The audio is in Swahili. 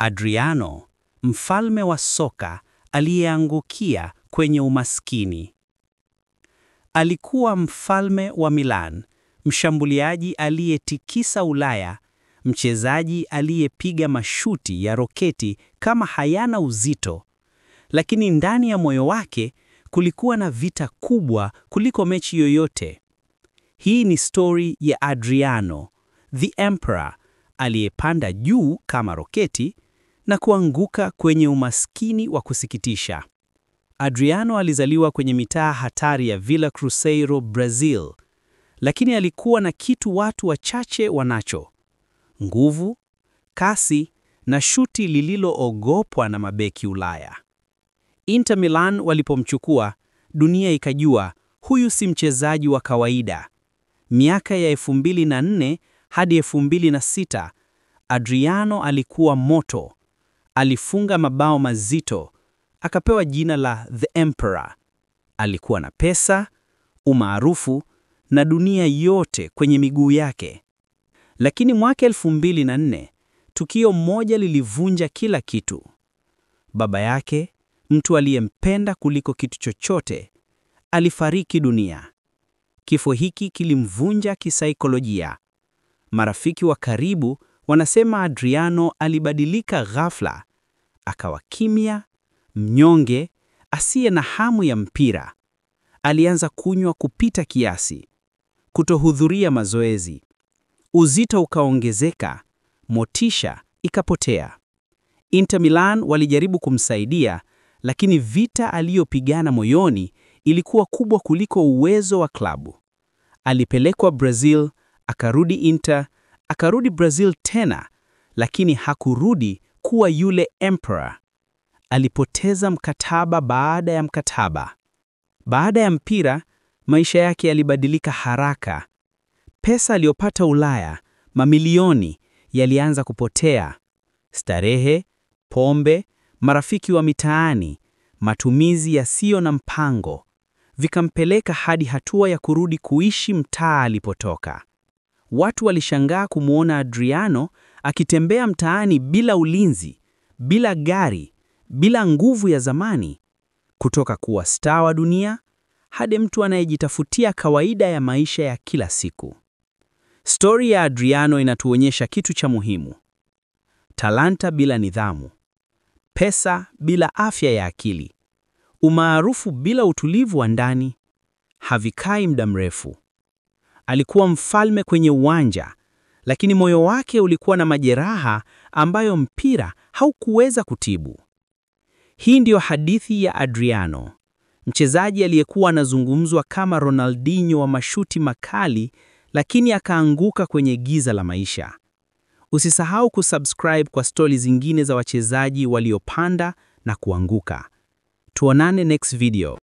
Adriano, mfalme wa soka aliyeangukia kwenye umaskini. Alikuwa mfalme wa Milan, mshambuliaji aliyetikisa Ulaya, mchezaji aliyepiga mashuti ya roketi kama hayana uzito. Lakini ndani ya moyo wake kulikuwa na vita kubwa kuliko mechi yoyote. Hii ni stori ya Adriano, the Emperor, aliyepanda juu kama roketi na kuanguka kwenye umaskini wa kusikitisha. Adriano alizaliwa kwenye mitaa hatari ya Vila Cruzeiro, Brazil, lakini alikuwa na kitu watu wachache wanacho: nguvu, kasi na shuti lililoogopwa na mabeki Ulaya. Inter Milan walipomchukua, dunia ikajua huyu si mchezaji wa kawaida. Miaka ya 2004 hadi 2006, Adriano alikuwa moto. Alifunga mabao mazito, akapewa jina la The Emperor. Alikuwa na pesa, umaarufu na dunia yote kwenye miguu yake. Lakini mwaka 2004, tukio moja lilivunja kila kitu. Baba yake, mtu aliyempenda kuliko kitu chochote, alifariki dunia. Kifo hiki kilimvunja kisaikolojia. Marafiki wa karibu wanasema Adriano alibadilika ghafla, akawa kimya, mnyonge, asiye na hamu ya mpira. Alianza kunywa kupita kiasi, kutohudhuria mazoezi. Uzito ukaongezeka, motisha ikapotea. Inter Milan walijaribu kumsaidia, lakini vita aliyopigana moyoni ilikuwa kubwa kuliko uwezo wa klabu. Alipelekwa Brazil, akarudi Inter, akarudi Brazil tena, lakini hakurudi kuwa yule emperor. Alipoteza mkataba baada ya mkataba. Baada ya mpira, maisha yake yalibadilika haraka. Pesa aliyopata Ulaya, mamilioni, yalianza kupotea. Starehe, pombe, marafiki wa mitaani, matumizi yasiyo na mpango, vikampeleka hadi hatua ya kurudi kuishi mtaa alipotoka. Watu walishangaa kumwona Adriano akitembea mtaani bila ulinzi, bila gari, bila nguvu ya zamani. Kutoka kuwa star wa dunia hadi mtu anayejitafutia kawaida ya maisha ya kila siku. Stori ya Adriano inatuonyesha kitu cha muhimu: talanta bila nidhamu, pesa bila afya ya akili, umaarufu bila utulivu wa ndani havikai muda mrefu. Alikuwa mfalme kwenye uwanja, lakini moyo wake ulikuwa na majeraha ambayo mpira haukuweza kutibu. Hii ndiyo hadithi ya Adriano, mchezaji aliyekuwa anazungumzwa kama Ronaldinho wa mashuti makali, lakini akaanguka kwenye giza la maisha. Usisahau kusubscribe kwa stori zingine za wachezaji waliopanda na kuanguka. Tuonane next video.